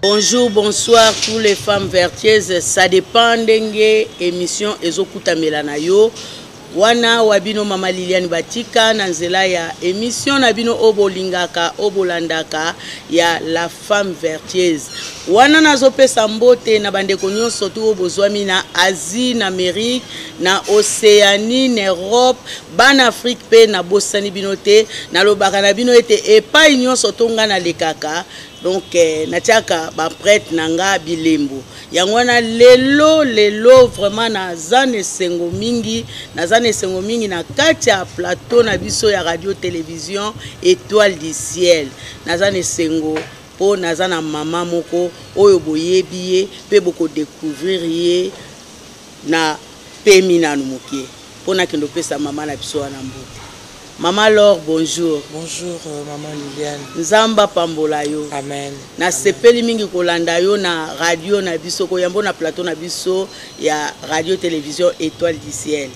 Bonjour, bonsoir tous les femmes vertueuses. Ça dépend ndenge émission ezokutamela na yo. Wana wa bino mama Liliane Batika na nzela ya émission na bino oyo bolingaka oyo bolandaka ya la femme vertueuse. Wana nazopesa mbote na bandeko nyonso tu oyo bozwami na Asie, na Amérique, na Océanie, na Europe, bana Afrique mpe nabosani bino te. Nalobaka na bino ete epai nyonso to ngai nalekaka donc natiaka baprete na nga bilembo. Yango wana lelo lelo vraiment naza na esengo mingi, naza na esengo mingi na kati ya plateau na biso ya radio télévision Étoile du Ciel. Naza na esengo mpo naza na mama moko oyo boyebi ye mpe bokodécouvrir ye na pemi nanu moke mpo nakende opesa mama na biso wana mbote. Mama Laure, bonjour. Bonjour maman Liliane. Nzambe apambola yo. Amen. Nasepeli mingi kolanda yo na radio na biso, koyambo na plateau na biso ya radio télévision Étoile du Ciel.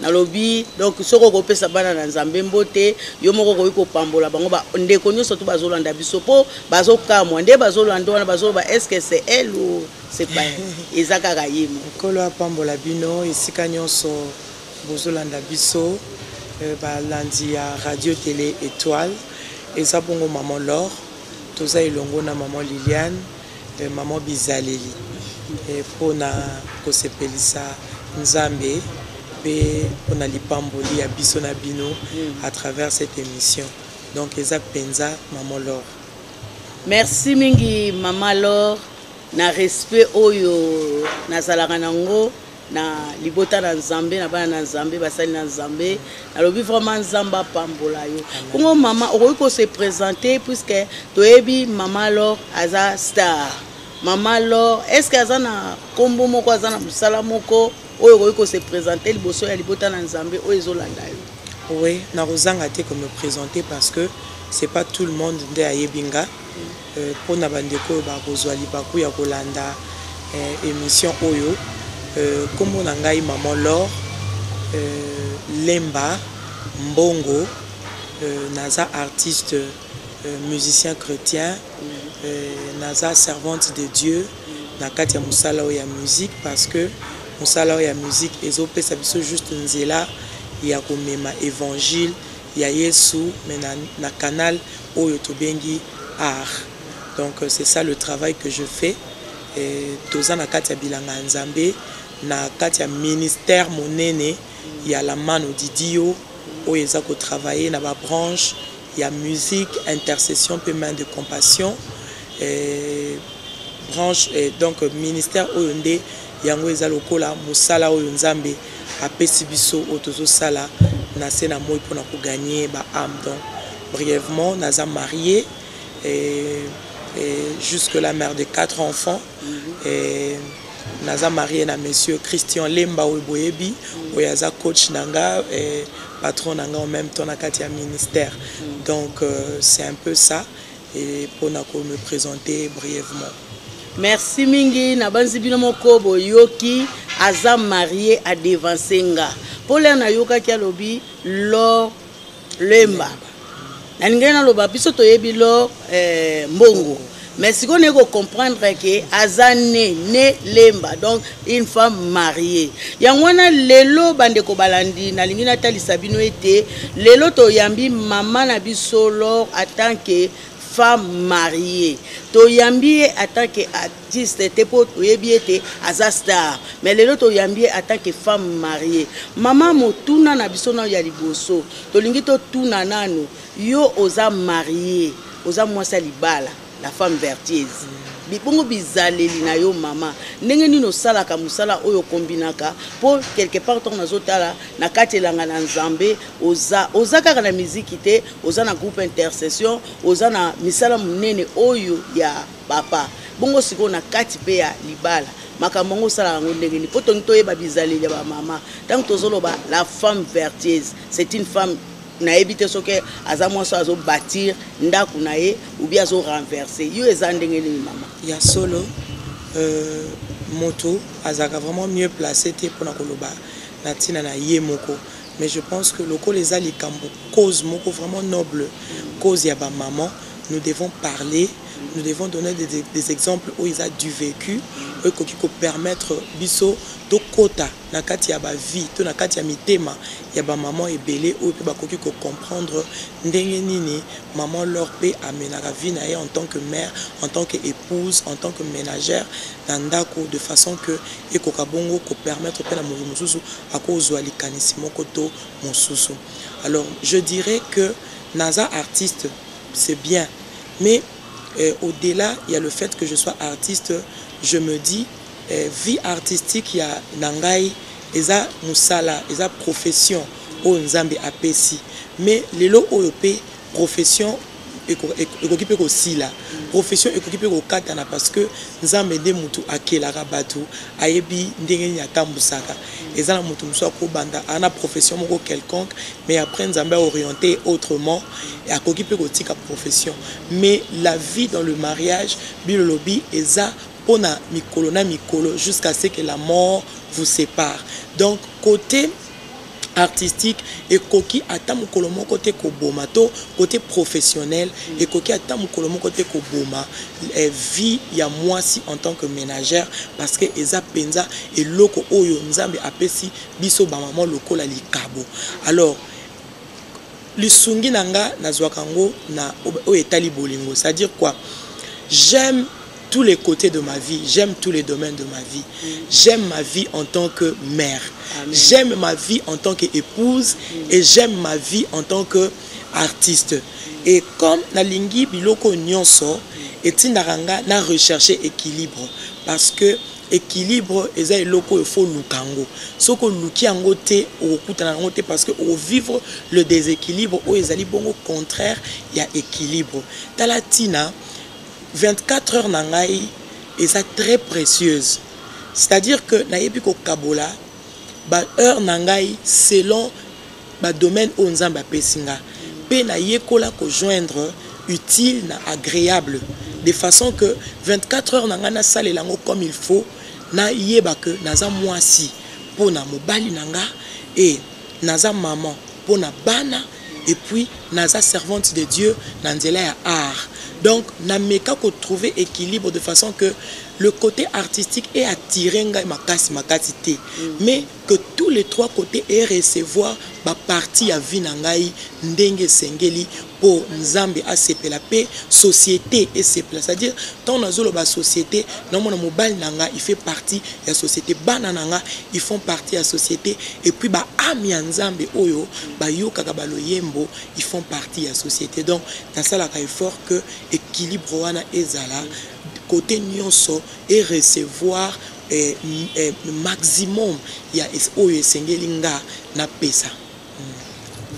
Nalobi donc soki okopesa bana na Nzambe mbote, yo moko okoki kopambola bango ba ndeko nyonso to bazolanda biso po bazokamwa nde bazolanda wana bazoloba est-ce que c'est elle ou c'est pas elle? Eza kaka ye moko. Nkolo apambola bino esika nyonso bozolanda biso, balandi ya radio télé Étoile. Eza bongo maman Laure, toza elongo na maman Liliane, maman Bizaleli, mpona kosepelisa Nzambe mpe mpona lipamboli ya biso na bino à travers cette émission. Donc eza mpenza maman Laure. Merci mingi maman Laure na respect oyo nazalaka nango na libota na Nzambe, na bana na Nzambe, basali na Nzambe. Nalobi vraiment Nzambe apambola yo. Bongo mama okoki ko se présenter puisque toyebi mama Laure aza star. Mama Laure, est-ce que aza na kombo moko, aza na mosala moko oyo okoki ko se présenter liboso ya libota na Nzambe oyo ezolanda yo? Oui, nakozanga te ko me présenter parce que c'est pas tout le monde nde ayebi nga. Mpona bandeko oyo bakozwa libaku ya kolanda émission oyo, kombo na ngai maman Laure Lemba Mbongo, naza artiste, musicien chrétien, naza servante de Dieu na kati ya mosala oyo ya musique, parce que mosala oyo ya musique ezopesa biso juste nzela ya komema évangile ya Yesu, mais na canal oyo tobengi art. Donc c'est ça le travail que je fais. Et toza na kati ya bilanga ya Nzambe, na kati ya ministère monene ya la mano di Dio oyo eza kotravailler na ba branche ya musique, intercession pe main de compassion. Et branche, et donc ministère oyo nde yango eza lokola mosala oyo Nzambe apesi biso oyo tozosala na se na moi mpona kogagner ba âme. Donc brièvement, naza marié et jusque la mère de 4 enfants. Et naza marié na monsieur Christian Lemba oyo boyebi, oyo aza coach nanga et patron nanga en même temps na kati ya ministère. Donc c'est un peu ça et mpona ko me présenter brièvement. Merci mingi na banzi bino moko boyoki aza marié a devancer nga. Po lere nayokaki alobi Laure Lemba. Nalingai naloba biso toyebi Laure Mbongo. Mais sikoyo naye kocomprendre ke aza ne Lemba, donc une femme mariée. Yango wana lelo bandeko balandi nalingi natalisa bino ete lelo toyambi mama na biso Laure en tant que femme mariée. Toyambi ye en tant que artiste te po toyebi ete aza star, mais lelo toyambi ye en tant que femme mariée. Mama, motuna na biso nano ya liboso tolingi totuna nanu, yo oza mariée, oza mwasi ya libala, la femme vertueuse, bongo bizaleli na yo mama, ndenge nini osalaka mosala oyo okombinaka? Po quelque part ntango nazotala na kati elanga na Nzambe, oza kaka na miziki te, oza na groupe intercession, oza na misala monene oyo ya papa. Bongo sikoyo na kati mpe ya libala, makambo yango osalaka yango ndenge nini? Po tongi toyeba bizaleli ya bamama. Ntango tozoloba la femme vertueuse, c'est une femme, nayebi te soki aza mwasi oyo azobatir ndako na ye ou bien azorenverse yo, eza ndenge nini mama? Ya solo, moto azalaka vraiment mieux placé te mpona koloba na ntina na ye moko, mais je pense que lokola eza likambo cause moko vraiment noble, cause ya bamama, nous devons parler. Nous devons donner des exemples oyo eza du vécu, oyo ekoki kopermettre biso tokota na kati ya bavie to na kati ya mitema ya bamama ebele oyo mpe bakoki kocomprendre ndenge nini maman L'or mpe amenaka vie na ye en tant que mère, en tant que épouse, en tant que ménagère na ndako, de façon que ekoka bongo kopermettre mpe na moto mosusu akozwa likanisi moko to mosusu. Alors, je dirais que naza artiste, c'est bien, mais au-delà il y a le fait que je sois artiste, je me dis vie artistique ya na ngai eza mosala, eza profession oyo Nzambe apesi. Mais lelo oyo mpe profession ekoki mpe kosila, profession ekoki mpe kokatana, parce que Nzambe nde motu akelaka bato, ayebi ndenge nini atambusaka. Eza na motu mosusu akobanda aa na profession moko quelconque, mais après Nzambe aorienté autrement, akoki mpe kotika profession. Mais la vie dans le mariage, bilolobi eza mpona mikolo na mikolo, jusqu'à ce que la mort vous sépare. Donc côté artistique ekoki ata mokolo moko te koboma, to côté professionnel ekoki ata mokolo moko te koboma vie ya mwasi en tant que ménagère, parce que eza mpenza eloko oyo Nzambe apesi biso bamama lokola likabo. Alors lisungi na nga, nazwaka yango na oyo etali bolingo. C'est-à-dire quoi? J'aime tous les côtés de ma vie, j'aime tous les domaines de ma vie. J'aime ma vie en tant que mère, j'aime ma vie en tant qu'épouse et j'aime ma vie en tant que artiste. Et comme nalingi biloko nyonso, etindaka nga na rechercher équilibre, parce que équilibre eza eloko oyo faut luka yango. Soki oluki yango te, okokutana yango te, parce que okovivre le déséquilibre oyo ezali bongo contraire ya équilibre. Tala ntina 24 heures na ngai eza très précieuse, c'est-à-dire que nayebi kokabola baheure na ngai selon badomaine oyo Nzambe apesi nga, mpe nayekola kojoindre utile na agréable, de façon que 24 heures na ngai nasalela yango comme il faut. Nayeba ke naza mwasi mpo na mobali na nga, e naza mama mpo na bana, et puis naza servante de Dieu na nzela ya art. Donc nameka kotrouver équilibre de façon que le côté artistique est attiré ngai makasi makasi te, mais que tous les trois côtés et recevoir bapartie ya vie na ngai ndenge esengeli mpo Nzambe asepela mpe société esepela. C'est-à-dire, ntango nazoloba société, naomona mobali na nga, il fait partie ya société, bana na nga, ils font partie ya société, et puis baâme ya Nzambe oyo bayokaka baloyembo, ils font partie ya société. Donc nasalaka effort que équilibre wana ezala côté nyonso et recevoir maximum ya oyo esengeli nga napesa.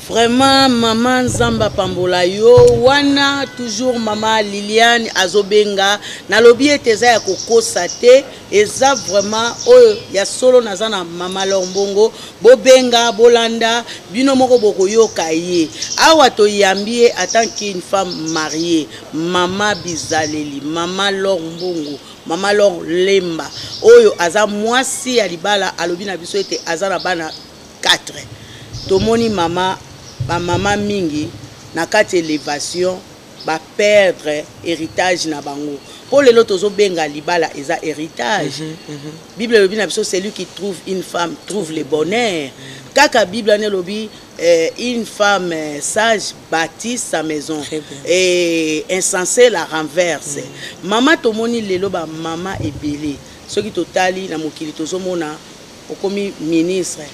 Vraiment, mama, Nzambe apambola yo. Wana toujours mama Liliane azobenga. Nalobi ete eza ya kokosa te, eza vraiment oyo ya solo. Naza na mama L'or Mbongo. Bobenga, bolanda bino moko, bokoyoka ye. Awa toyambi ye en tant qu'une femme mariée, mama bizaleli, mama L'or Mbongo, mama L'or Lemba, oyo aza mwasi ya libala. Alobi na biso ete aza na bana 4. Tomoni mama, bamama mingi na kati élévation baperdre héritage na bango, mpo lelo tozobenga libala eza héritage. Bible elobi na biso: "Celui qui trouve une femme trouve le bonheur." Kaka Bible wana elobi une femme sage bâtit sa maison et insensé la renverse. Mama, tomoni lelo bamama ebele, soki totali na mokili, tozomona okomi ministre,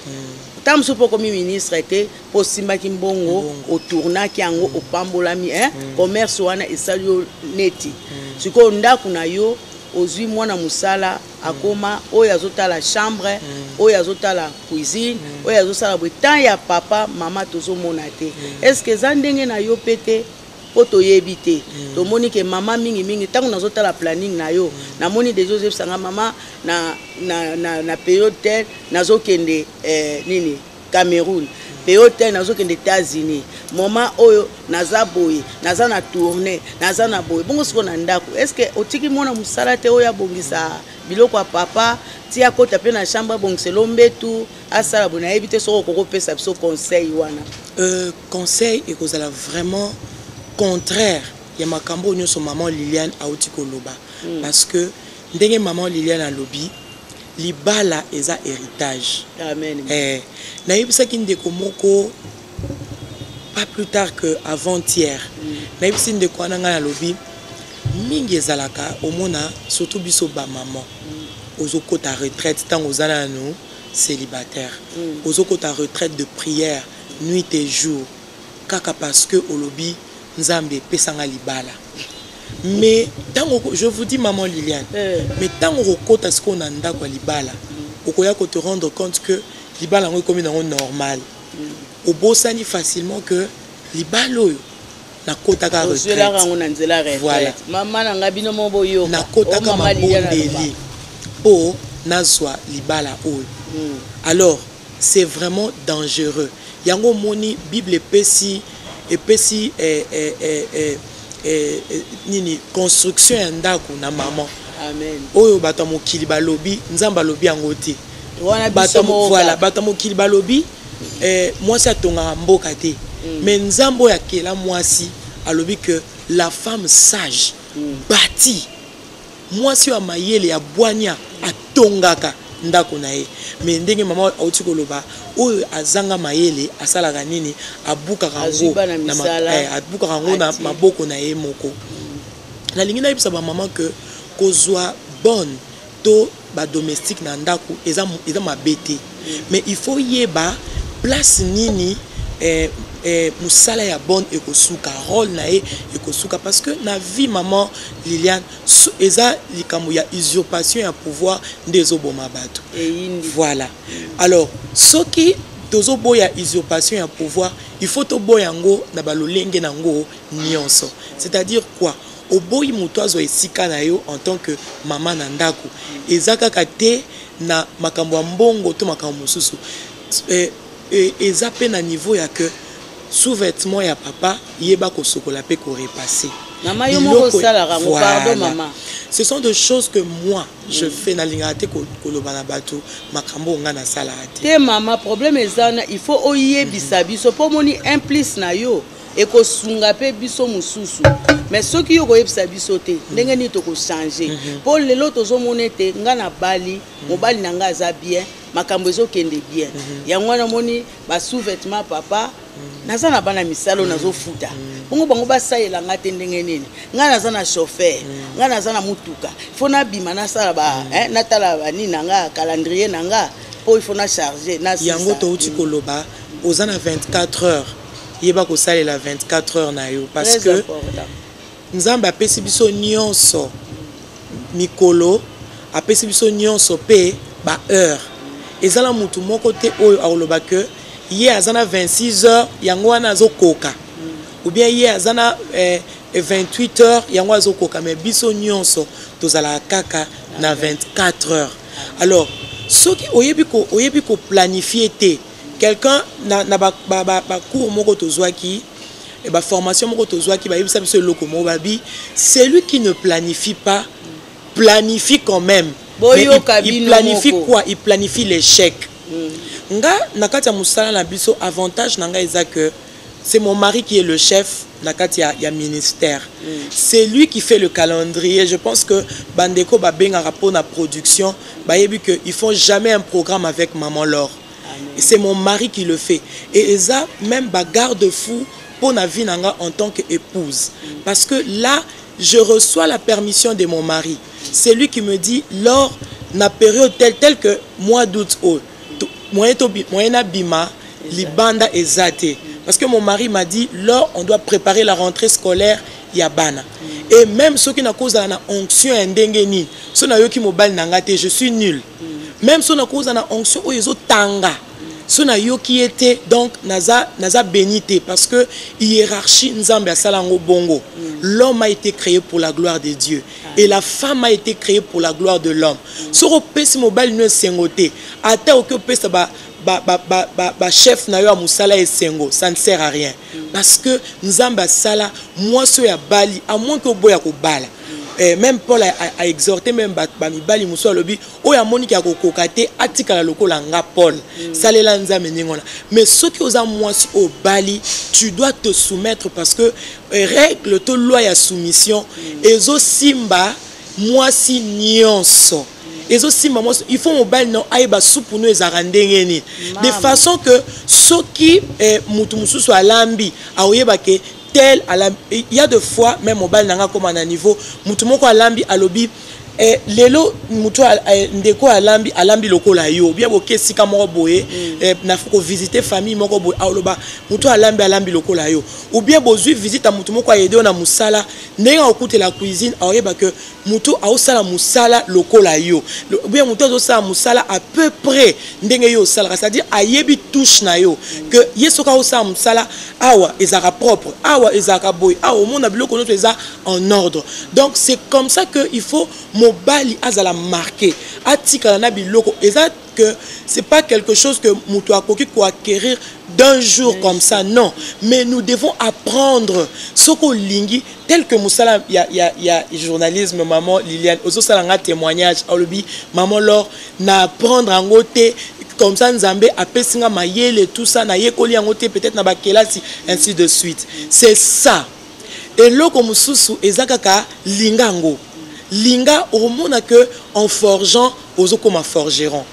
ntango mosusu mpo okomi ministre te mpo osimbaki mbongo, otournaki yango, opambolami, hein? Commerce wana esali yo neti sikoyo ndako na yo, ozwi mwana mosala, akoma oyo azotala chambre, oyo azotala cuisine, oyo azosala boye. Temps ya papa, mama, tozomona te. Est ce que eza ndenge na yo mpe te? Mpo toyebi te, tomoni ke mama mingimingi, ntango nazotala planning na yo, namoni deja ozebisanga mama na période tel nazokende nini, Cameroun, période tel nazokende États-Unis, moment oyo naza boye, naza na tournée, naza na boye. Bongo sikoyo na ndako, est ce que otiki mwana mosala te oyo abongisa biloko ya papa, ti akota mpe na chambre, abongisela mbetu, asala boye? Nayebi te soki okoki kopesa biso conseil wana. Conseil ekozala vraiment contraire. Ya makambo oyo nyonso maman Liliane auti koloba, parce que ndenge maman Liliane alobi, libala eza héritage. Amen. Nayebisaki ndeko moko pas plus tard que avant-hier, nayebisi ndeko wana, ngai nalobi mingi ezalaka omona surtout biso bamama, ozokota retraite ntango oza nanu célibataire, ozokota retraite de prière nuit et jour kaka parce que olobi: Nzambe, epesanga libala. Mais ntango, je vous dis, maman Liliane, mais ntango okokota sikoyo na ndako ya libala, okoya kote rendre compte que libala yango ekomi nango normal, obosani facilement que libala oyo nakotaka ozwelaka yango na nzela Voilà. retraite. Mama na ngai, bino mo boyoka. Nakotaka O mama Liliane mabondeli mpo nazwa libala oyo. Alors c'est vraiment dangereux. Yango omoni Bible epesi nini, construction ya ndako na mama. Amen. Oyo bato ya mokili balobi, Nzambe alobi yango te. Wana Bato biso moko voilà, kaka. Bato ya mokili balobi mwasi atongaka mboka te, mais Nzambe oyo akela mwasi alobi que la femme sage bâtit. Mwasi oyo ya mayele, ya bwania, atongaka ndako na ye. Mais ndenge mama auti koloba, oyo azanga mayele asalaka nini? Abukaka Azwi yango bana na misala, abukaka yango na atie. maboko na ye moko. Nalingi nayebisa bamama ke kozwa bonne to badomestique na ndako eza mabe te, mais il faut yeba place nini mosala ya bonne ekosuka, rôle na ye ekosuka. Parce que na vie, maman Liliane, eza likambo ya usurpation ya pouvoir nde ezoboma bato. Eyindi. Voilà. Alors soki tozoboya usurpation ya pouvoir, il faut toboya yango na balolenge nango nyonso. C'est-à-dire quoi? Oboyi moto azwa esika na yo en tant que mama na ndako, eza kaka te na makambo ya mbongo to makambo mosusu. Eza mpe na niveau ya que sous-vêtement ya papa, yeba kosokola mpe korepasser. Mama, yo moko osalaka yango, pardon mama. Ce sont des choses que moi je fais. Nalingaka te koloba na bato makambo oyo ngai nasalaka te. Te mama, problème eza wana, il faut oyebisa biso mpo omoni un plus na yo ekosunga mpe biso mosusu. Mais soki yo koyebisa biso te, ndenge nini tokochange? Mpo lelo tozomona ete nga na bali, mobali na ngai aza bien, makambo ezokende bien. Yango wana omoni basous-vêtement papa, naza na bana misala oyo nazofuta bongo, bango basalela nga te. Ndenge nini? Ngai naza na chauffeur, ngai naza na mutuka, faut nabima, nasala ba natala banini na nga, calendrier na nga, mpo il faut na charge. Yango touti koloba, oza na 24 heures, yeba kosalela 24 heures na yo, parce que Nzambe apesi biso nyonso mikolo, apesi biso nyonso mpe baheure. Eza na mutu moko te oyo akoloba ke ye aza na 26 heures yango wana azokoka, ou bien ye aza na 28 heures yango azokoka. Mais biso nyonso tozalaka kaka na 24 heures. Alors soki oyebi koplanifie te, quelqu'un na bacours ba moko tozwaki, baformation moko tozwaki, bayebisa biso eloko moko, babi: celui qui ne planifie pas planifie quand même. Mais il planifie quoi? Il planifie l'échec. Nga na kati ya mosala na biso, avantage na ngai eza que c'est mon mari qui est le chef na kati ya ministère. C'est lui qui fait le calendrier. Je pense que bandeko babengaka mpo na production bayebi que ils font jamais un programme avec maman Laure. C'est mon mari qui le fait et eza même bagarde-fou mpo na vie na nga en tant qu'épouse, parce que là je reçois la permission de mon mari. C'est lui qui me dit: Laure, na période telle telle que mois d'août oyo, moyen nabima libanda eza te, parce que mon mari m'a dit: Laure, on doit préparer la rentrée scolaire ya bana. Et même soki nakozala na onction ya ndenge nini, so nayoki mobali na nga te, je suis nul. Même so nakozala na onction oyo ezotanga, so nayoki ye te, donc naza béni te, parce que hiérarchie, Nzambe asala yango bongo. L'homme a été créé pour la gloire de Dieu et la femme a été créée pour la gloire de l'homme. Soki opesi mobali no esengo te, ata oki opesa ba bachef na yo ya mosala esengo, ça ne sert à rien, parce que Nzambe asala mwasi oyo abali, à moins que oboya kobala. Même Paul a exhorté même bamibali mosusu, alobi oyo amoniki akokoka te, atikala lokola nga Paul. Salela Nzambe ndenge wana. Mais soki oza mwasi obali, tu dois te soumettre, parce que règle to loi ya soumission ezosimba mwasi nyonso, ezosimba mwasi. Il faut mobali no ayeba supu no ezalaka ndenge nini, de façon que soki mutu mosusu alambi, akoyeba ke tel alambi. Il y a de fois même mobali na nga akóma na niveau, mutu moko alambi, alobi: "Lelo mutu ndeko alambi, alambi lokola yo." Bien, boke esika moko boye, na kovisite famille moko boye, aloba: "Mutu alambi, alambi lokola yo." Ou bien bozwi visite ya mutu moko ayede yo na mosala, ndenge akokutela cuisine, akoyeba ke mutu aosala mosala lokola yo, ou bien mutu azosala mosala à peu près ndenge yo osalaka, c'est-à-dire ayebi touche na yo, que ye soki aosala mosala awa, ezalaka propre, awa ezalaka boye, awa omona biloko nyonso eza en ordre. Donc c'est comme ça que il faut mobali azala marqué, atikala na biloko. Eza que c'est pas quelque chose que mutu akoki koacquérir d'un jour comme ça, non, mais nous devons apprendre. Soki olingi, tel que mosala ya journalisme, maman Liliane ozosala nga témoignage, alobi: "Maman Lor, na apprendre yango te comme ça, Nzambe apesi nga mayele, tout ça, nayekoli yango te peut-être na bakelasi, ainsi de suite." C'est ça. Eloko mosusu eza kaka linga yango, linga, okomona que en forgeant ozokoma forgeron.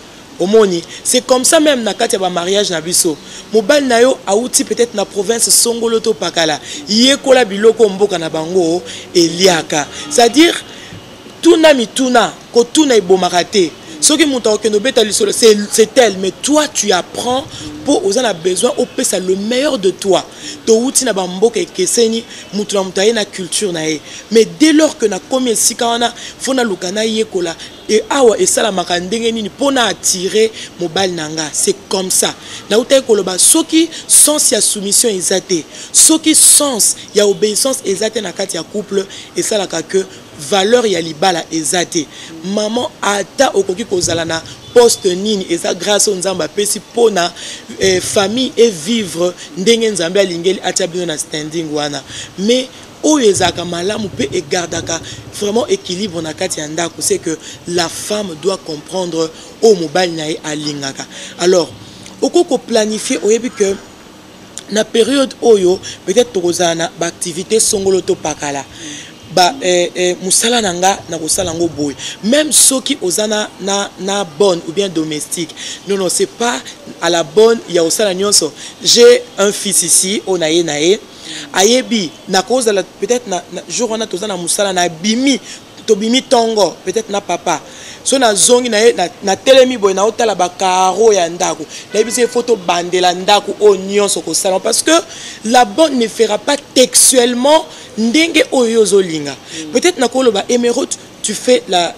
Omoni, c'est comme ça même na kati ya bamariage na biso. Mobali na yo awuti peut-être na province songolo to pakala, yekola biloko mboka na bango eliaka, c'est-à-dire tuna mituna, kotuna ebomaka te. Soki moto akokende obeta lisolo, c'est tel, mais toi tu apprends mpo oza na besoin opesa le meilleur de toi. Towuti na bamboka ekeseni, moto na moto aye na culture na ye, mais dès lors que nakomi esika wana, fo naluka nayekola e awa esalamaka ndenge nini mpo na attirer mobali na nga. C'est comme ça nautaki koloba, soki sens ya soumission eza te, soki sens ya obéissance eza te na kati ya couple, esalaka que valeur ya libala eza te. Mama, ata okoki kozala na poste nini, eza grâce oyo Nzambe apesi mpona famille evivre ndenge Nzambe alingeli, atia bino na standing wana. Mais oyo ezalaka malamu mpe egardaka vraiment équilibre na kati ya ndako, c'est que la femme doit comprendre oyo mobali na ye alingaka. Alors okoki koplanifie, oyebi que na période oyo peut-être tokozala na baactivité songolo to pakala, ba mosala na nga nakosala yango boye. Même soki oza na bonne ou bien domestique, non, non, c'est pas à la bonne ya kosala nyonso. J'ai un fils ici oyo na ye na ye ayebi nakozala peut-être na jour wana toza na mosala, nabimi, tobimi ntongo peut-être na papa, so nazongi na ye, natelemi boye, naotala bacarreaux ya ndako, nayebi se fo tobandela ndako oyo nyonso kosala, parce que la bonne ne fera pas textuellement ndenge oyo ozolinga. Peut-être nakoloba: "Émeraude, tu fais la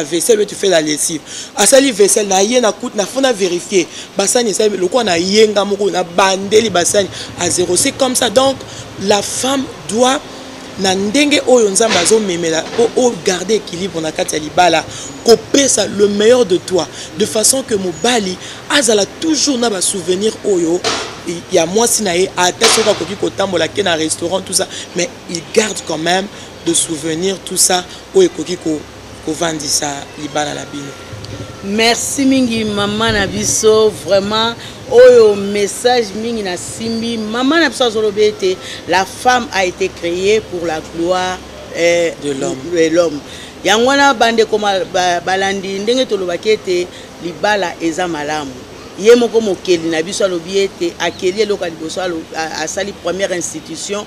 vaisselle ou tu fais la lessive." Asali vaisselle na ye, na na fona vérifier basani esali lokola na yenga moko, na bandeli basani à zéro. C'est comme ça. Donc la femme doit, na ndenge oyo Nzambe azomemela mpo ogarde équilibre na kati ya libala, kopesa le meilleur de toi, de façon que mobali azala toujours na basouvenir oyo ya mwasi na ye. Ata soki akoki kotambola ke na restaurant, tout ça, mais il garde quand même de souvenirs, tout ça oyo ekoki kovandisa libala na bino. Merci mingi, mama na biso. Vraiment oyo message mingi nasimbi. Mama na biso azoloba ete la femme a été créée pour la gloire de l'homme. De l'homme. Yango wana, bandeko balandi, ndenge tolobaki ete libala eza malamu, ye moko mokeli na biso alobi ete akeli eloko ya liboso, asali première institution,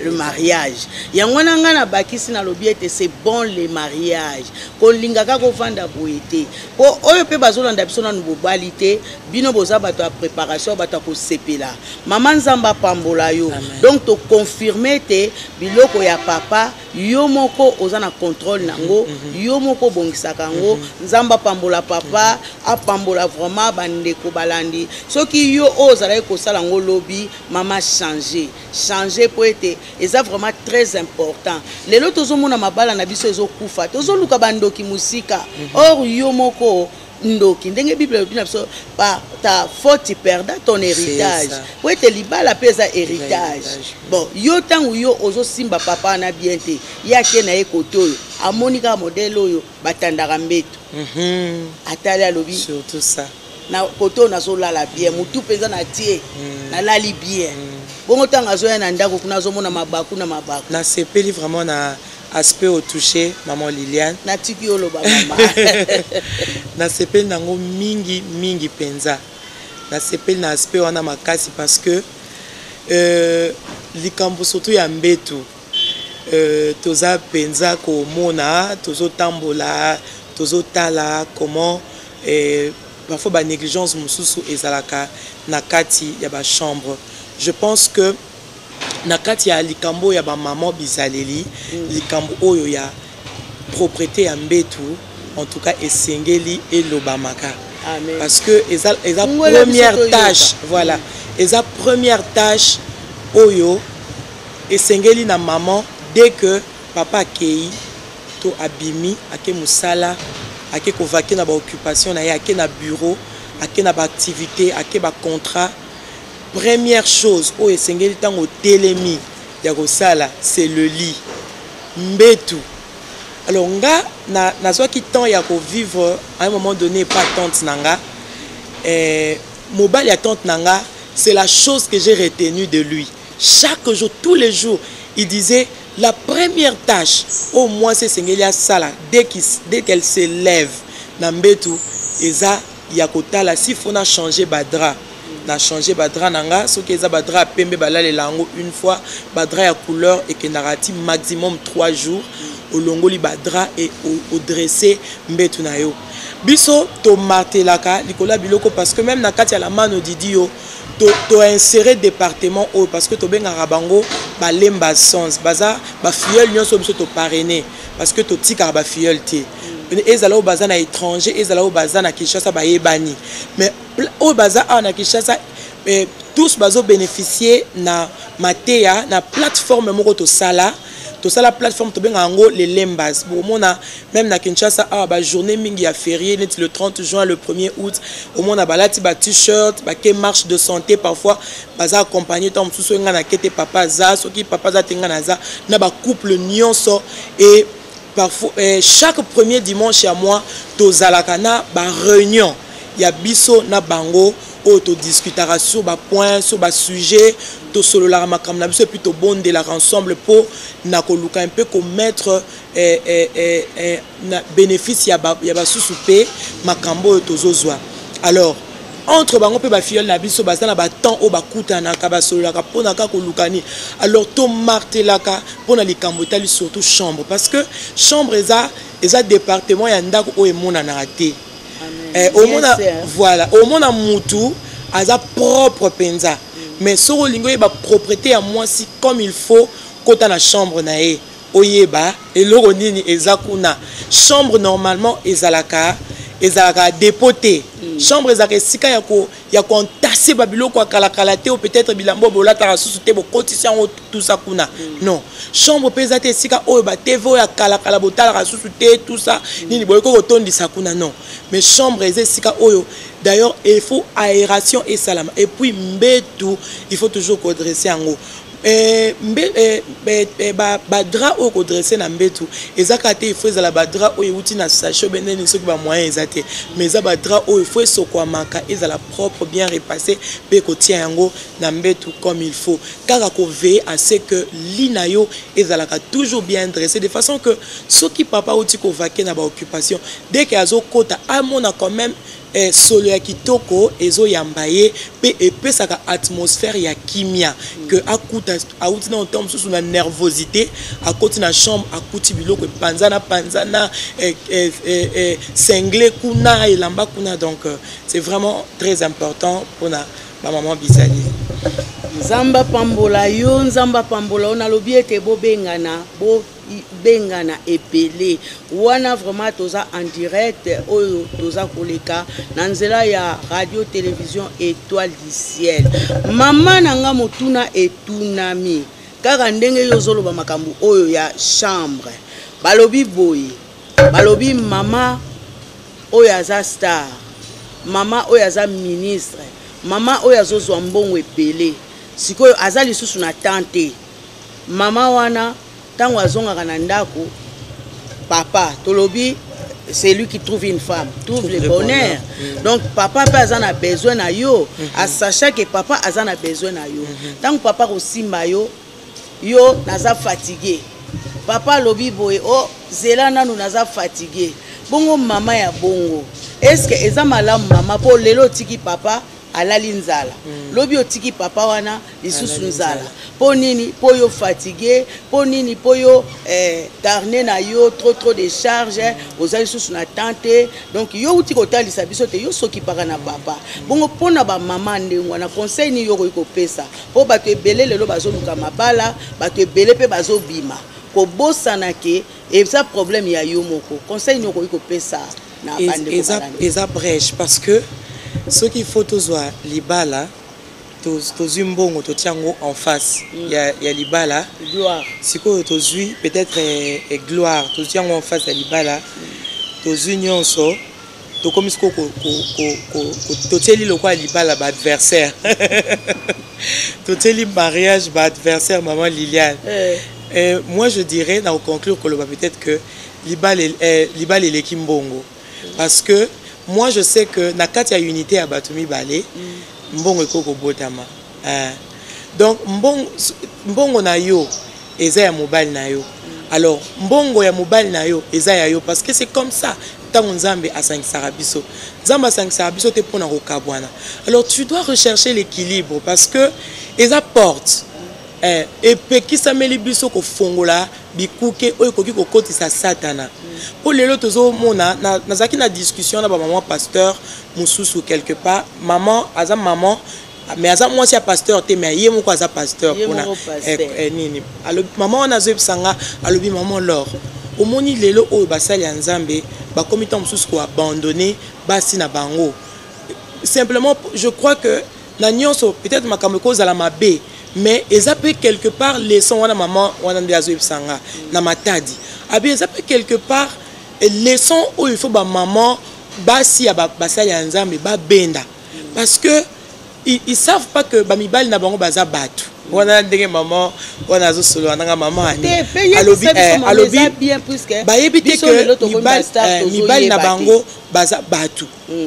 le mariage. Yango wana ngai nabakisi, nalobi ete c'est bon le mariage. Kolinga kaka kovanda boye te, mpo oyo mpe bazolanda biso nanu bobali te, bino boza bato ya préparation, bato ya kosepela. Mama, Nzambe apambola yo. Donc toconfirme ete biloko ya papa, yo moko oza na contrôle nango, yo moko obongisaka yango. Nzambe apambola papa, apambola vraiment bandeko balandi. Soki yo oyo ozalaki kosala yango lobi, mama, change, change, mpo ete eza vraiment très important. Lelo tozomona mabala na biso ezokufa, tozoluka bandoki mosika, or yo moko Ndoki, ndenge Bible elobi na biso, par ta faute tu perdras ton héritage, po ete libala mpe eza héritage. Bon, yo ntango yo ozosimba papa wana bien te, ye ake na ye kote oyo amoni kaka modele oyo batandaka mbeto. Atali, alobi: Surtout ça. Na kote oyo nazolala bien, motu mpenza natie, nalali bien. Bongo ntango azoya na ndako kuna, azomona mabaku na mabaku. Nasepeli vraiment na aspect otouché, maman Liliane. Natiki oloba, mama. Nasepeli nango mingi mingi mpenza. Nasepeli na aspect wana makasi parce que likambo surtout ya mbetu, toza mpenza komona, tozotambola, tozotala comment parfois banégligence mosusu ezalaka na kati ya bachambre. Je pense que na kati ya likambo ya bamama bizaleli, likambo oyo ya propreté ya mbetu, en tout cas esengeli elobamaka. Amen. Parce que eza Fungola biso première toyoka. tâche, voilà, eza première tâche oyo esengeli na maman. Dès que papa akei to abimi, ake mosala, ake kovaquer na baoccupation na ye, ake na bureau, ake na baactivité, ake bacontrat, première chose oyo esengeli ntango otelemi ya kosala, c'est le lit, mbetu. Alors nga nazwaki temps ya kovivre à un moment donné pa tante na nga. Mobali ya tante na nga, c'est la chose que j'ai retenue de lui. Chaque jour, tous les jours, il disait: la première tâche au moins esengeli asala dès qu'elle se lève na mbetu, eza ya kotala si faut na changer badrap, na changer badrap na nga. Soki eza badrap ya pembe, balalela yango une fois. Badrap ya couleur ekendaka ti maximum 3 jours. Olongoli badrap e odresse mbetu na yo. Biso tomartelaka likolo ya biloko parce que même na kati ya la mano didi yo toinsérer to département oyo, parce que tobengaka bango balemba sons, baza bafilleul nyonso biso toparraine, parce que totikaka bafilleul te. Ezala oyo baza na étranger, ezala oyo baza na Kinshasa, bayebani, mais oyo baza awa na Kinshasa, tous bazobénéficie na mateya na plateforme moko tosala. Tosala plateforme, tobengaka yango les Lembas. Bomona même na Kinshasa awa, bajournée mingi ya férié neti le 30 juin, le 1er août, omona balati ba t-shirt, bake marche de santé. Parfois baza accompagné, ntango mosusu oyo ngai nake te, papa aza, soki papa aza te, ngai naza na bacouple nyonso. Et parfois chaque premier dimanche ya mois, tozalaka na baréunion ya biso na bango oyo todiscutaka sur bapoint, sur basujet, tosololaka makambo na biso et puis tobondelaka ensemble mpo na koluka mpe komettre na bénéfice ya basusu mpe makambo oyo tozozwa. Alors entre bango mpe bafilleul na biso baza na batemps oyo bakutanaka, basololaka mpona kaka koluka nini. Alors tomartelaka mpona likambo etali surtout chambre, parce que chambre eza département ya ndako oyo emonanaka te. Omona, voilà, omona mutu aza propre mpenza, mais soki olingi oyeba propreté ya mwasi comme il faut, kota na chambre na ye, oyeba eloko nini eza kuna. Chambre normalement ezalaka dépôt te. Chambre ezalaka esika ya koentasser babiloko ya kalakala te, o peut-être bilamba oyo bolataka susu te, bokotisi yango tout ça kuna. Non, chambre mpe eza te esika oyo batv oyo ya kalakala botalaka susu te, tout ça, nini boyoki kotondisa kuna, non. Mais chambre eza esika oyo d'ailleurs il faut aération esalama. Et puis mbetu, il faut toujours kodresser yango. Badrap oyo kodresser na mbetu eza kaka te, il faut ezala badrap oyo euti na sachet obe ndeni soki bamoyen eza te, mais eza badrap oyo il faut esokwamaka, ezala propre, bien repassé, mpe kotia yango na mbetu comme il faut. Kaka koveiller à ce que lit na yo ezalaka toujours bien dressé, de façon que soki papa auti kovaquer na baoccupation, dès que azokota, amona quand même solo ya kitoko ezoyamba ye mpe epesaka atmosphère ya kimia. Ke akuta awuti na ntango mosusu na nervosité, akoti na chambre, akuti biloko epanzana panzana, singlet kuna, elamba kuna. Donc c'est vraiment très important mpona bamama bizali. Nzambe apambola yo, Nzambe apambola yo. Nalobi ete bobengana, bobengana ebele wana. Vraiment toza en direct oyo toza koleka na nzela ya radio télévision Étoile du Ciel. Mama na nga, motuna etunami kaka ndenge yo ozoloba makambo oyo ya chambre. Balobi boye, balobi mama Oyo aza star, mama oyo aza ministre, mama oyo azozwa mbongo ebele, sikoyo aza lisusu na temps te. Mama wana ntango azongaka na ndako, papa tolobi c'est lui qui trouve une femme trouve le bonheur. Donc papa mpe aza na besoin na yo, asacha que papa aza na besoin na yo. Ntango papa kosimba yo, yo naza fatigué, papa alobi boye: "O oh, zela nanu, naza fatigué." Bongo mama ya bongo, est-ce eza malamu, mama? Mpo lelo otiki papa alali nzala, lobi otiki papa wana lisusu nzala. Mpo nini? Mpo yo fatigue. Mpo nini? Mpo yo carnet na yo trop trop de charge, oza lisusu na temps te. Donc yo uti kotalisa biso te, yo sokipaka na papa. Bongo mpona bamama ndenge wana, conseil nini yo okoki kopesa? Mpo bato ebele lelo bazoluka mabala, bato ebele mpe bazobima kobosana ke eza problème ya yo moko. Conseil nini okoki kopesa na bandeko? Eza brèche, parce que soki faut tozwa libala, tozwi mbongo, totia yango en face ya libala. Sikoyo tozwi peut-être gloire, tozwi yango en face ya libala, tozwi nyonso, tokomi sikoyo totieli lokola libala baadversaire, totieli mariage baadversaire, maman Liliane. Moi je dirais, na koconclure, koloba peut-être que libala eleki mbongo, parce que moi je sais que na kati ya unité ya bato mibale, mbongo ekoki kobotama. Donc mbongo na yo eza ya mobali na yo, alors mbongo ya mobali na yo eza ya yo, parce que c'est comme ça ntango Nzambe asangisaka biso. Nzambe asangisaka biso te mpona kokabwana. Alors tu dois rechercher l'équilibre, parce que eza porte epekisameli biso kofongola bikuke oyo ekoki kokotisa Satana. Mpo lelo tozomona, nazalaki na discussion na bamama pasteur mosusu quelque part. Maman aza maman, mais aza mwasi ya pasteur te, mais ye moko aza pasteur. Mpona nini? Mama wana azoyebisa nga, alobi: "Mama Lor, omoni lelo oyo basali ya Nzambe bakomi ntango mosusu koabandonner basi na bango simplement." Je crois que na nyonso peut-être makambo ekozala mabe, mais eza mpe quelque part leçon wana. Mama wana nde azoyebisa nga na Matadi, abi eza mpe quelque part leçon oyo il faut bamama, basi ya basali ya Nzambe babenda, parce que ils savent pas que bamibali na bango baza bato wana. Ndenge mama wana azosolola nanga, mama ani alobi bayebi te ke mibali na bango baza bato.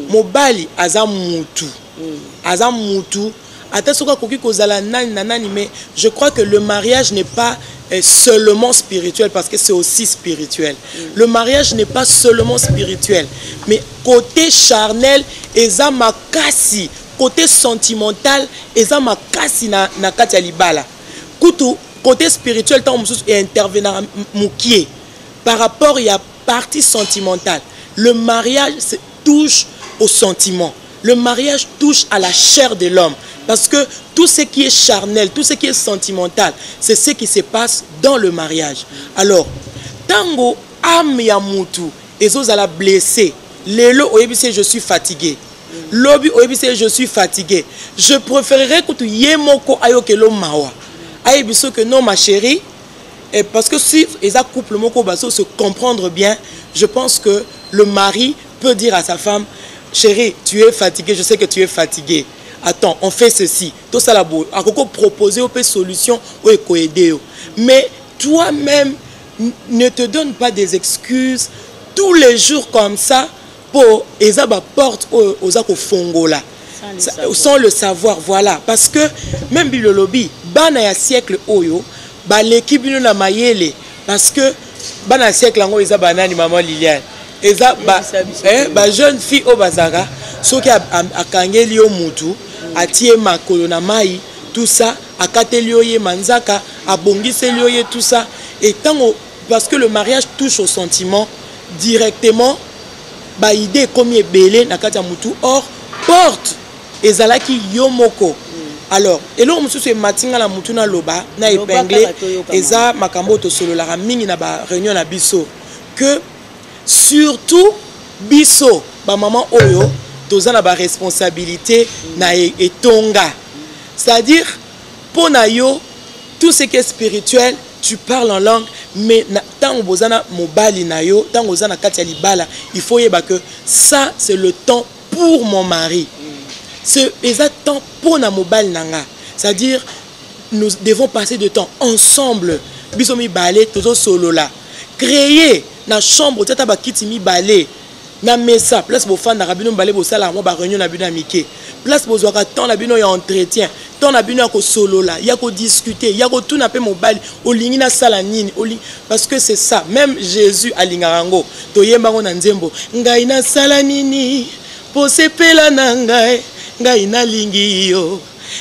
Mobali aza mutu, aza mutu, ata soki akoki kozala nani na nani. Mais je crois que le mariage n'est pas seulement spirituel, parce que c'est aussi spirituel. Le mariage n'est pas seulement spirituel, mais côté charnel eza makasi, côté sentimental eza makasi na kati ya libala. Kutu côté spirituel ntango mosusu eintervenaka mokie par rapport ya partie sentimentale. Le mariage touche au sentiment, le mariage touche à la chair de l'homme, parce que tout ce qui est charnel, tout ce qui est sentimental, c'est ce qui se passe dans le mariage. Alors ntango âme ya mutu ezozala blessé, lelo oyebisi: "Je suis fatigué", lobi oyebisi: "Je suis fatigué", je préférerais kutu ye moko ayokelo mawa, ayebi so que non, ma chérie. Et parce que si eza couple moko bazo se comprendre bien, je pense que le mari peut dire à sa femme: "Chérie, tu es fatigué, je sais que tu es fatigué, attends, on fait ceci, tosala boye." Akoko proposer ope solution oyo ekoaider yo. Mais toi-même, ne te donne pas des excuses tous les jours comme ça, po eza baporte oyo oza kofongola sans le savoir. Voilà, parce que même Bible olobi bana ya siècle oyo baleki bino na mayele, parce que bana ya siècle yango eza banani, mama Liliane? Eza bajeune fille oyo bazalaka soki akangeli yo mutu, atie makolo na mai, tout ça, akateli yo ye manzaka, abongiseli yo ye, tout ça. Et ntango, parce que le mariage touche au sentiment directement, baidées ekomi ebele na kati ya mutu, or porte ezalaki yo moko. Alors eloko mosusu emati nga na mutu, naloba na épingle, eza makambo oyo tosololaka mingi na baréunion na biso, que surtout biso bamama oyo toza na baresponsabilité na etonga, c'est-à-dire mpo na yo Tout ce qui est spirituel, tu parles en langue, mais ntango boza na mobali na yo, ntango oza na kati ya libala, il faut yeba que ça, c'est le temps pour mon mari. C'est eza temps mpo na mobali na nga, c'est-à-dire nous devons passer de temps ensemble, biso mibale tozosolola. Créer na chambre, otia ata bakiti mibale na mesa, place bofandaka bino mibale, bosalaka mwa baréunion na bino ya mike, place bozwaka temps na bino ya entretien, temps na bino ya kosolola, ya kodiscuter, ya kotuna mpe mobali: olingi nasala nini? Parce que c'est ça même Jésus alingaka yango. Toyembango na nzembo: ngai nasala nini mpo sepela na ngai, ngai nalingi yo,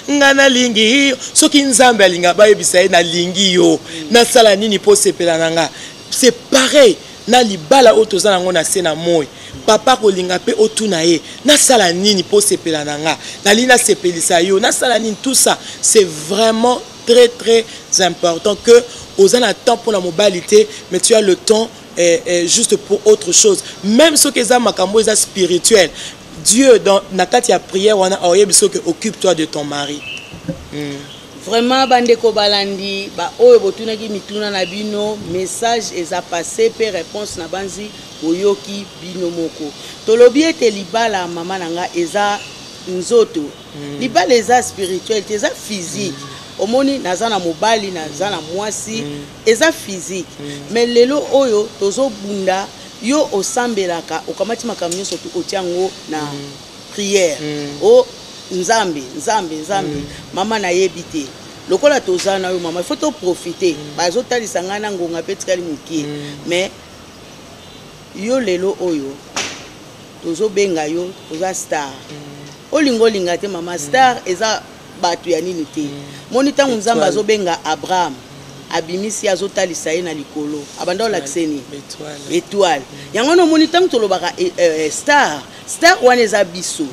ngai nalingi yo. Soki Nzambe alingaka bayebisa ye nalingi yo, nasala nini mpo sepela na nga? C'est pareil na libala oyo toza nango na se na moi. Papa kolinga mpe otuna ye: nasala nini mpo sepela na nga, nalingi nasepelisa yo, nasala nini? Tout ça, c'est vraiment très très important que oza na temps mpona mobali te, mais tu as le temps juste pour autre chose, même soki eza makambo eza spirituel. Dieu, dans na kati ya prière wana, aoyebi soki occupe-toi de ton mari. Vraiment, bandeko balandi, baoyo botunaki mituna na bino, message eza passé mpe réponse na banzi boyoki bino moko. Tolobi ete libala, mama na nga, eza nzoto. Libala eza spirituel te, eza physique. Omoni, naza na mobali, naza na mwasi, eza physique. Mais lelo oyo tozobunda, yo osambelaka, okamati makambo nyonso tu, otia yango na prière. O Nzambe, Nzambe, Nzambe. Mama, nayebi te lokola toza na yo, mama, il faut toprofite. Bazotalisa ngai na ngonga mpe tikali mokie. Mais yo lelo oyo tozobenga yo, oza star. Olinga, olinga te, mama, star eza bato ya nini te. Moni ntango Nzambe azobenga Abraham, abimisi, azotalisa ye na likolo, abanda olakisa nini? Étoile. Yango wana omoni ntango tolobaka star, star wana eza biso,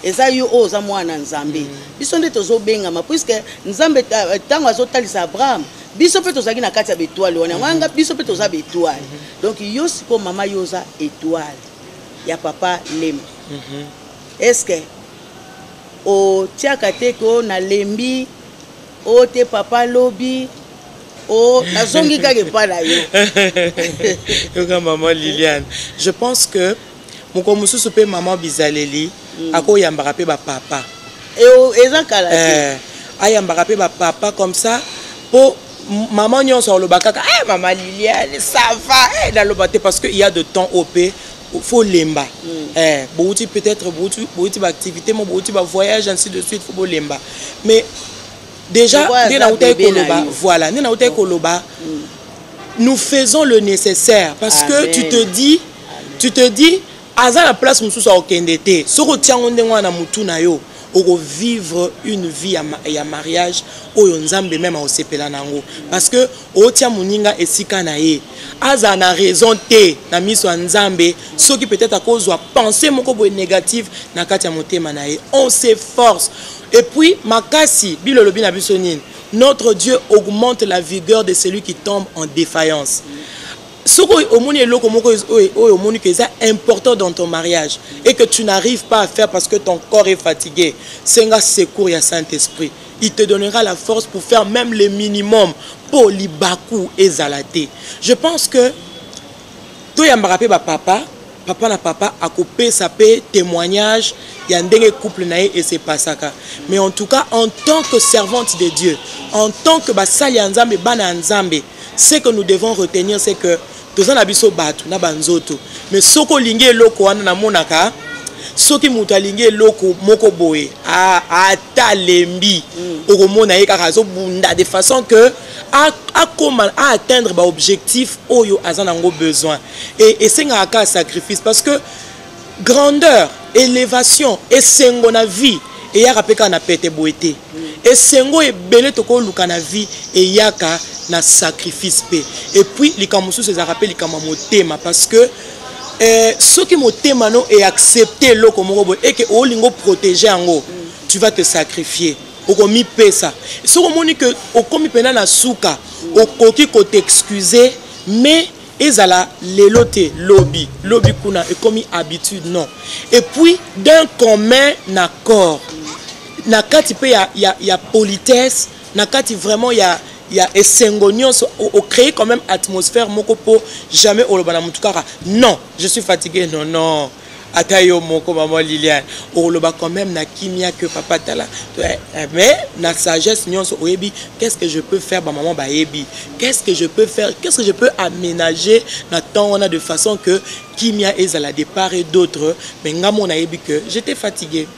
eza yo oyo oza mwana Nzambe. Biso nde tozobengama, puisque Nzambe ntango azotalisa Abraham, biso mpe tozalaki na kati ya baétoile wana. Yango anga biso mpe toza baétoile. Donc yo sikoyo, mama, yo oza étoile ya papa Lemba. Est ce que otiaka te ko nalembi o te, papa lobi o nazongi kaka epai na yo? Yoka, mama Liliane, je pense que mokolo mosusu mpe mama bizaleli akoyambaka mpe bapapa. Eza kala te. Ayambaka mpe bapapa comme ça, mpo mama nyonso aloba kaka: eh, mama Liliane, ça va? Eh, naloba te, parce que il y a de temps oyo mpe faut lemba. Bouti peut-être bouti baactivité mo, bouti bavoyage, ainsi de suite, faut bolemba. Mais déjà nde nautaki koloba, voilà, nde nautaki koloba, nous faisons le nécessaire parce que tu te dis, tu te dis aza na place mosusu akokende te. Soki otiango ndenge wana na mutu na yo, okovivre une vie ya mariage oyo Nzambe même akosepela nango, parce que otia moninga esika na ye, azala na raison te na miso ya Nzambe soki peut-être akozwa pensée moko boye négative na kati ya motema na ye. On s'efforce et puis makasi bilolobi na biso nini? Notre Dieu augmente la vigueur de celui qui tombe en défaillance. Soki omoni eloko moko oyo omoni que eza important dans ton mariage et que tu n'arrives pas à faire parce que ton corps est fatigué, senga secours ya Saint-Esprit, il te donnera la force pour faire même le minimum mpo libaku ezala te. Je pense que toyambaka mpe bapapa, papa na papa akopesa mpe témoignage ya ndenge couple na ye esepasaka. Mais en tout cas, en tant que servante de Dieu, en tant que basali ya Nzambe, bana ya Nzambe, ce que nous devons retenir, c'est que toza na biso bato na banzoto. Mais soki olingi eloko wana, namonaka soki moto alingi eloko moko boye, ata alembi, okomona ye kaka azobunda de façon que akoma aatteindre baobjectif oyo aza nango besoin. Et esengaka kaka sacrifice, parce que grandeur, élévation, esengo na vie eyaka mpe kaka na pete boye te. Esengo ebele tokoluka na vie eyaka na sacrifice mpe. Et puis likambo mosusu ezalaka mpe likambo ya motema, parce que soki motema no eaccepte eloko moko boye eke olingi oprotege yango, tu vas te sacrifier, okomipesa. Soki omoni ke okomi mpena na suka, okoki koteexcuse, mais ezala lelo te, lobi lobi kuna ekomi habitude, non. Et puis d'un commun accord, na kati mpe ya politesse, na kati vraiment ya, ya esengo nyonso, ocréer quand même atmosphère moko mpo jamais oloba na motu kaka: "Non, je suis fatigué." Non, non, ata yo moko, mama Liliane, oloba quand même na kimia que papa, tala, mais na sagesse nyonso oyebi qu'est-ce que je peux faire. Bamama bayebi qu'est-ce que je peux faire, qu'est-ce que je peux aménager na temps wana de façon que kimia ezala de part et d'autre. Mais nga mo nayebi que j'étais fatigué.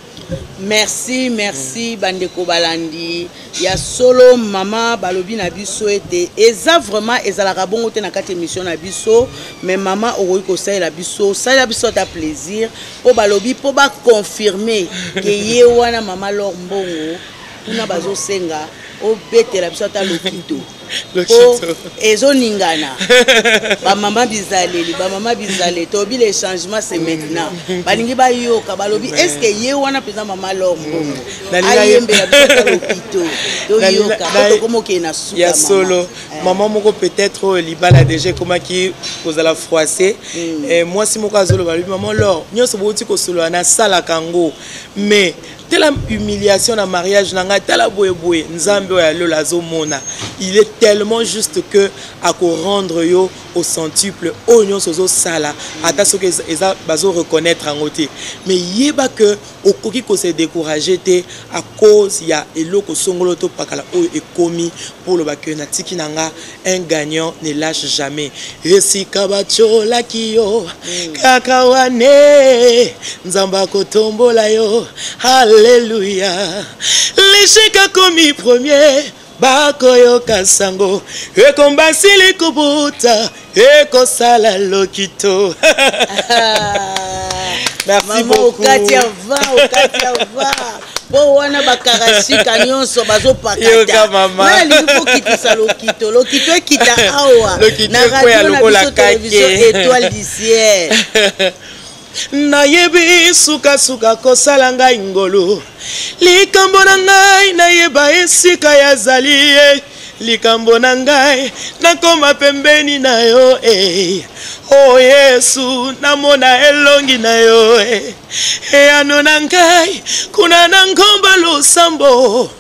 Merci, merci. Bandeko balandi, ya solo, mama balobi na biso ete eza vraiment, ezalaka bongo te na kati émission na biso, mais mama okoki kosalela biso, osalela biso ata plaisir, mpo balobi mpo baconfirme ke ye wana mama Lor Mbongo kuna, bazosenga obetela biso ata lokito po ezoningana. Bamama bizaleli, bamama bizaleli, toyebi, le changement c'est maintenant. Balingi bayoka, balobi est ce que ye wana mpenza mama Lor Mbongo ayembela biso ata lokito, toyoka po tokoma okende na suka. Ya solo, mama moko peut-être oyo libala déjà ekomaki kozala froissé, mwasi moko azoloba, alobi: "Mama Lor, nyonso bouti kosolola, nasalaka yango, mais tala humiliation na mariage na ngai, tala boyeboye." Nzambe oyo alola azomona, il est tellement juste que akorendre yo au centuple oyo nyonso ozosala, ata soki eza bazoreconnaître yango te. Mais yeba que okoki kose décourager te à cause ya eloko songolo to pakala oyo ekomi mpo oloba ke natiki na nga. Un gagnant ne lâche jamais. Esika batiolaki yo kaka wane, Nzambe akotombola yo. Alleluya! L'échec akomi premier, bakoyoka sango ekombasili kobuta, ekosala lokito. Merci beaucoup. Okati ya va, okati ya va, mpo wana bakarasika nyonso bazopakata. Nalingi kokitisa lokito, lokito ekita awa na radio na biso, télévision Étoile du Ciel. Nayebi sukasuka kosala ngai ngolu. Likambo na ngai, nayeba esika yazali ye. Likambo na ngai, nakoma pembeni na yo eh. O Yesu, namona elongi na yo eh. Eyano na ngai kuna na ngomba losambo,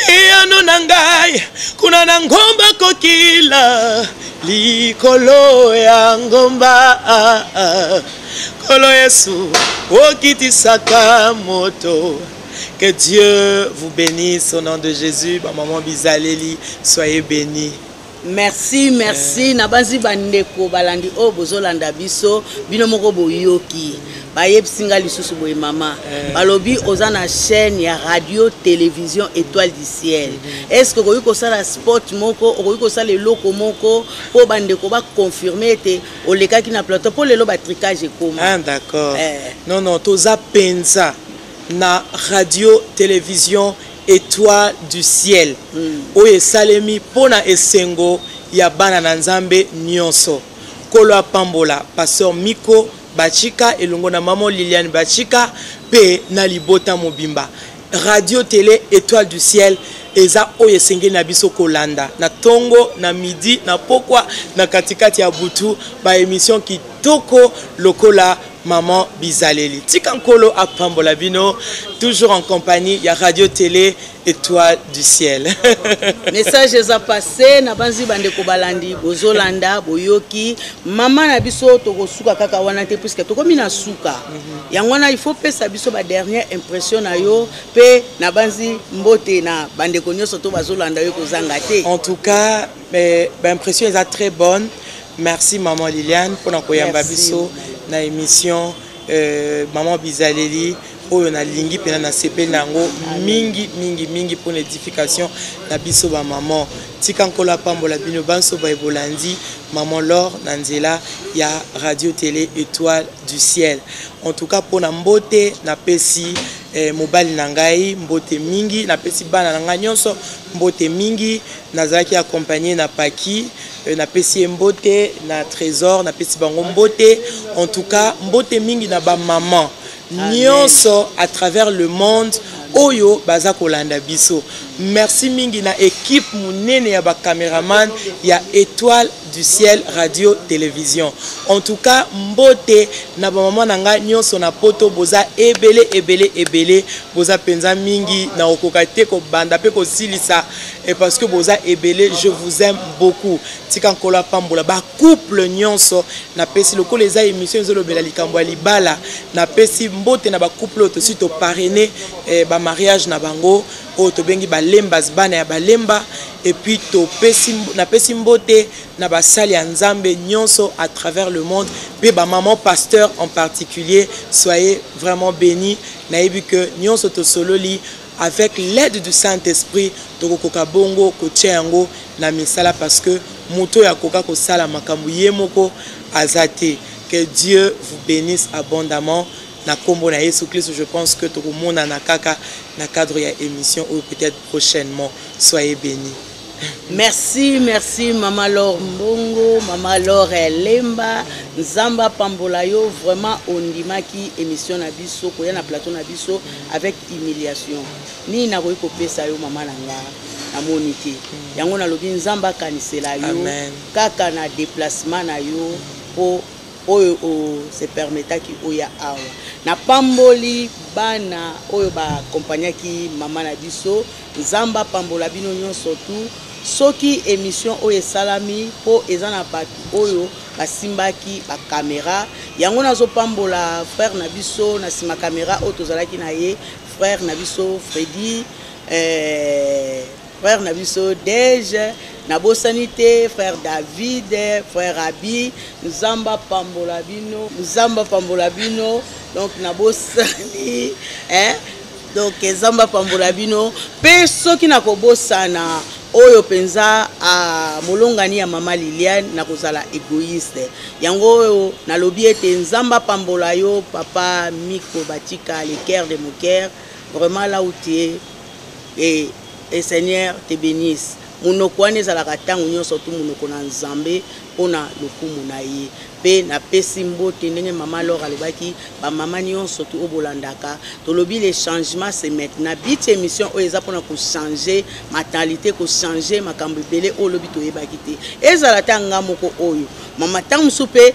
eyano na ngai kuna na ngomba kokila, likolo ya ngomba. Nkolo Yesu okitisaka moto. Que Dieu vous bénisse au nom de Jésus. Maman Bizaleli, soyez bénis. Merci, merci. Na banzi bandeko balandi oyo bozolanda biso, bino moko boyoki, bayebisi nga lisusu boye, mama balobi oza na chaîne ya radio télévision Étoile du Ciel. Est ce que okoki kosala spot moko, okoki kosala eloko moko mpo bandeko baconfirme ete olekaki na plateau? Mpo lelo batricage ekoma. Ah, d'accord. Non, non, toza penza na radio télévision Étoile du Ciel oyo esalemi mpo na esengo ya bana na Nzambe nyonso. Nkolo apambola pasteur Miko Bachika elongo na mama Liliane Bachika mpe na libota mobimba. Radio télé Étoile du Ciel eza oyo esengeli na biso kolanda na ntongo, na midi, na pokwa, na katikati ya butu, baémission kitoko lokola Maman Bizaleli. Tika Nkolo apambola bino, toujours en compagnie ya radio télé Étoile du Ciel. Message eza passé. Na banzi bandeko balandi bozolanda, boyoki mama na biso. Tokosuka kaka wana te puisque tokomi na suka. Yango wana il faut pesa biso badernière impression na yo, mpe na banzi mbote na bandeko nyonso to bazolanda yo kozanga te. En tout cas, baimpression eza très bonne. Merci maman Liliane mpona koyamba biso na émission Maman Bizaleli oyo nalingi mpena, nasepeli na yango mingi mingi mingi mpona édification na biso bamama. Tika Nkolo apambola bino banso bayebolandi maman Lor na nzela ya radio télé Étoile du Ciel. En tout cas, mpona mbote, napesi mobali na ngai mbote mingi, napesi bana na ngai nyonso mbote mingi. Nazalaki accompagné na Paki, napesi ye mbote, na Trésor, napesi bango mbote. En tout cas, mbote mingi na bamama nyonso à travers le monde oyo baza kolanda biso. Merci mingi na equipe munene ya ba cameraman ya Etoile du ciel radio television. En tout cas mbote na ba maman na nga nyonso na poto, boza ebele ebele ebele, boza penza mingi, na okoka te kobanda pe kosilisa, et parce que boza ebele, je vous aime beaucoup. Tika Nkolo apambola ba couple nyonso. Napesi lokola eza émission ezolobela likambo ya libala, napesi mbote na ba couple oyo tosi to parrainer, ba mariage na bango oyo tobengi ba lembas, bana ya balemba. Et puis napesi mbote na basali ya Nzambe nyonso à travers le monde, pe ba maman pasteur en particulier, soyez vraiment bénis. Nayebi que nyonso tosololi avec l'aide du Saint-Esprit, tokokoka bongo kotia yango na misala, parce que moto oyo akoka kosala makambo ye moko aza te. Que Dieu vous bénisse abondamment na kombo na Yesu Christ. Je pense que tokomonana kaka na cadre ya émission oyo peut-être prochainement. Soyez bénis. Merci, merci Mama Laure Mbongo, Mama Laure Lemba, Nzamba pambola yo, vraiment ondimaki émission na biso, koya na plateau na biso avec humiliation. Ni na koki kopesa yo mama na nga namoni te. Yango nalobi Nzamba akanisela yo Amen. kaka na déplacement na yo po oyo o se permettaki oya awa. Napamboli bana oyo ba accompagnaki mama na biso. Nzamba pambola bino nyonso tu. Soki émission oyo esalami po eza na bato oyo basimbaki ba caméra, yango nazopambola frère na biso na sima caméra oyo tozalaki na ye, frère na biso Freddy, frère na biso Dej, nabosani te frère David, frère Abi. Nzamba pambola bino, Nzamba pambola bino. Donc nabosani, hein? Donc Nzamba pambola bino. Pe soki nakobosana oyo penza a molongani ya mama Liliane, nakozala égoïste. Yango oyo nalobi ete Nzamba pambola yo papa Miko Batika, le cœur de mon cœur, vraiment là où tu es, et Seigneur te bénisse. Monoko wana ezalaka ntango nyonso tu monoko na Nzambe mpona lokumu na ye. Pe napesi mbote ndenge mama Laure alobaki, ba mama nyonso tu oyo bolandaka, tolobi le changement c'est maintenant. But émission oyo eza mpona kochanger mentalité, kochanger makambo ebele oyo lobi toyebaki te. Ezala ta nga moko oyo mama ntango mosusu pe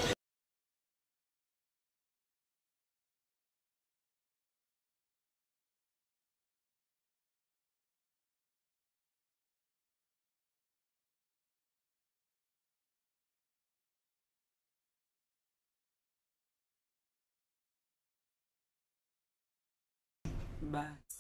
Bye.